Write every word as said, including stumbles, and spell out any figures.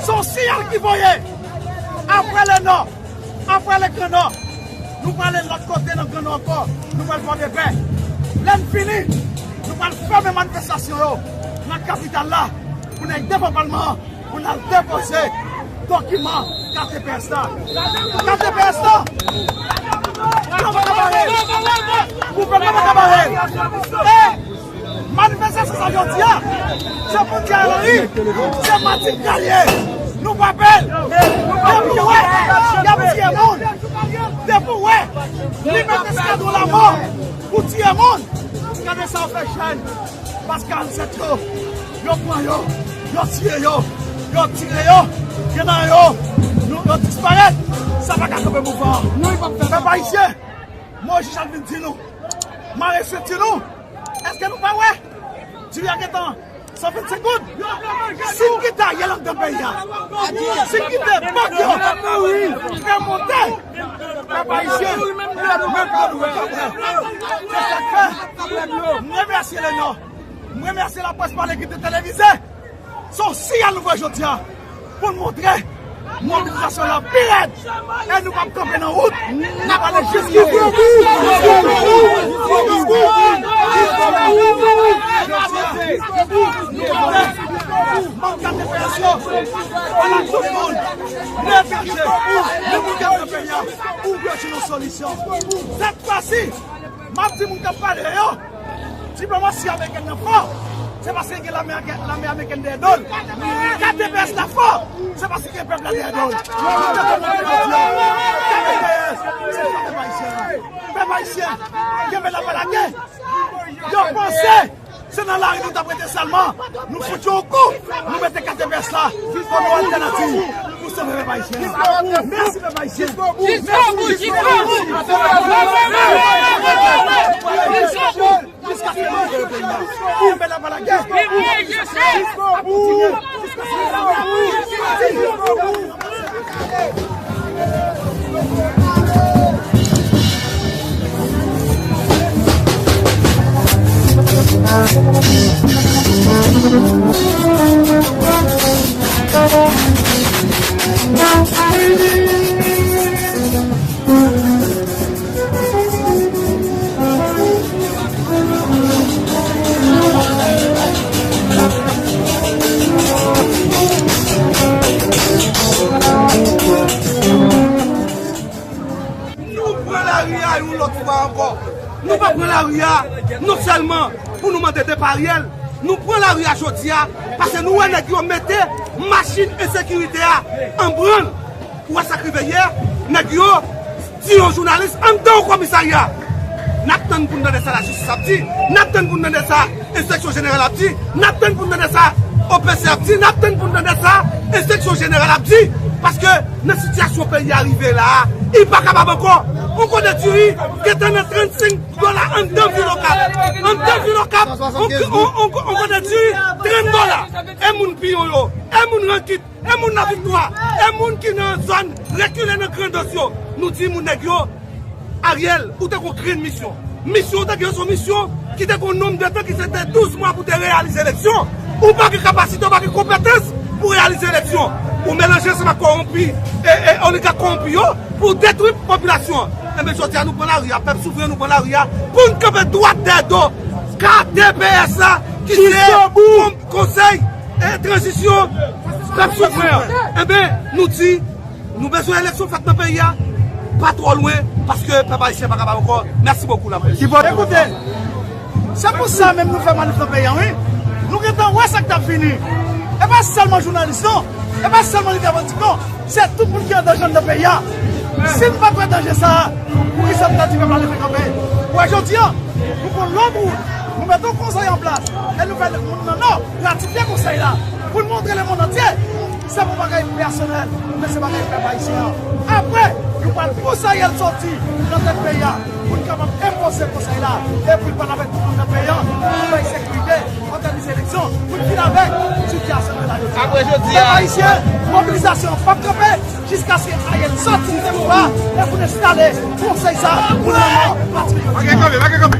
Se yon siyal ki voye. Apre Lenò, apre Legrannò, nou prale lòt kote nan Grannò ankò, nou pral Pòdepè. Lè n fini, nou pral fèmen manifestasyon yo nan kapital la pou n al devan palman an, pou n al depoze dokiman K T P S la. K T P S la, gouvènman pa ka bare l. Gouvènman pa ka bare l. E manifestasyon sa jodi a, se pou Ariel Henry, se matikal li ye. Nou pa pè l. Depi w wè y ap tiye moun, depi w wè li mete eskadwon lamò pou tiye moun, gade sa yo fè jèn Baz karannsèt yo, yo pran yo, yo tiye yo, yo tire yo, gen nan yo, nou, yo disparèt. Sa pa ka kanpe mouvman an. Pèp ayisyen, Moyiz Richard vin di nou, mare senti nou. Èske nou pa wè? Diri a gentan san vennsenk goud. Si n kite Ariel anndan peyi a, si n kite bank yo fè monte, pèp ayisyen, menm lè nou menm pa nou wè. Se sa k fè m remèsye Lenò, m remèsye laprès pale ki te televize. Se yon siyal nou voye jodi a pou n montre mobilizasyon la pi rèd. E nou p ap kanpe nan wout. N ap ale jiskaske. Manm K T P S yo, ala tout moun, leve je, leve je nan peyi a, pou jwenn yon solisyon. Sèt fwa si, m ap di moun k ap pale yo, diplomasi amerikèn nan fò, se paske gen lame, lame amerikèn dèyè do l. K T P S la fò, se paske gen pèp la dèyè do l. K T P S, se pèp ayisyen. Pèp ayisyen, kenbe la pa lage. Yo panse se nan lari nou t ap rete sèlman. Nou fout yo yon kou. Nou mete K T P S la kòm yon altènativ pou sove pèp ayisyen. Mèsi pèp ayisyen. Jiskabout, jiskabout. Jiskaske nou libere peyi a. Kenbe la pa lage. Viv enjistis. Ap kontinye. Nou pran lari a yon lòt fwa ankò. Nou pa pran lari a non sèlman pou nou mande depa Ariel, nou pran lari a jodi a paske nou wè nèg yo mete machin ensekirite a an brann. Ou wè sa k rive yè? Nèg yo di yon jounalis anndan yon komisarya. N ap tann pou n tande sa lajistis ap di. N ap tann pou n tande sa enspeksyon jeneral ap di. N ap tann pou n tande sa O P C ap di. N ap tann pou n tande sa enspeksyon jeneral ap di. Paske nan sitiyasyon peyi a rive la a, li pa kapab ankò. On konte diri gentan nan trannsenk dola anndan vil Okap. Anndan vil Okap, on, on, on, on konte diri trant dola. E moun piyon yo, e moun rankit, e moun Laviktwa, e moun ki nan zòn rekile nan Grandans yo, nou di moun nèg yo, Ariel, ou te gon grenn misyon. Misyon ou te gen se yon misyon ki te gon nonb de tan ki se te douz mwa pou te reyalize eleksyon. Ou pa gen kapasite, ou pa gen konpetans pou reyalize eleksyon. Ou melanje ansanm ak kowonpi, e, e oligak kowonpi yo pou detwi popilasyon an. Enben, jodi a, nou pran lari a, pèp souvren, nou pran lari a pou n kanpe dwat dèyè do K T P S la, ki se Konsèy e tranzisyon pèp souvren an. Enben, nou di, nou bezwen eleksyon fèt nan peyi a, pa twò lwen, paske pèp ayisyen pa kapab ankò. Mèsi bokou, laprès. Ki bò ekoute, se pou sa menm nou fè manif nan peyi a, wi. Nou gentan wè sa k t ap vini. E pa sèlman jounalis, non. E pa sèlman lidè politik, non. Se tout moun ki an danje anndan peyi a. Si n pa t wè danje sa a, poukisa n ta di pèp la leve kanpe? Ou wè, jodi a, nou pran lòt wout, nou mete yon konsèy an plas, e nou fè moun nan Nò ratifye konsèy la, pou l montre lemonn antye, se pa bagay pèsonèl, men se bagay pèp ayisyen an. Apre, nou pral pouse Ariel soti nan tèt peyi a, pou n kapab enpoze konsèy la, e pou l pale avèk tout moun nan peyi a, pou bay sekirite, òganize eleksyon, pou n fin avèk sitiyasyon peyi a jodi a. Apre jodi a. Pèp ayisyen, mobilizasyon an p ap kanpe jiskaske Ariel soti nan pouvwa a, e pou n enstale konsèy sa a pou n nan pati. Pa gen kanpe, pa gen kanpe.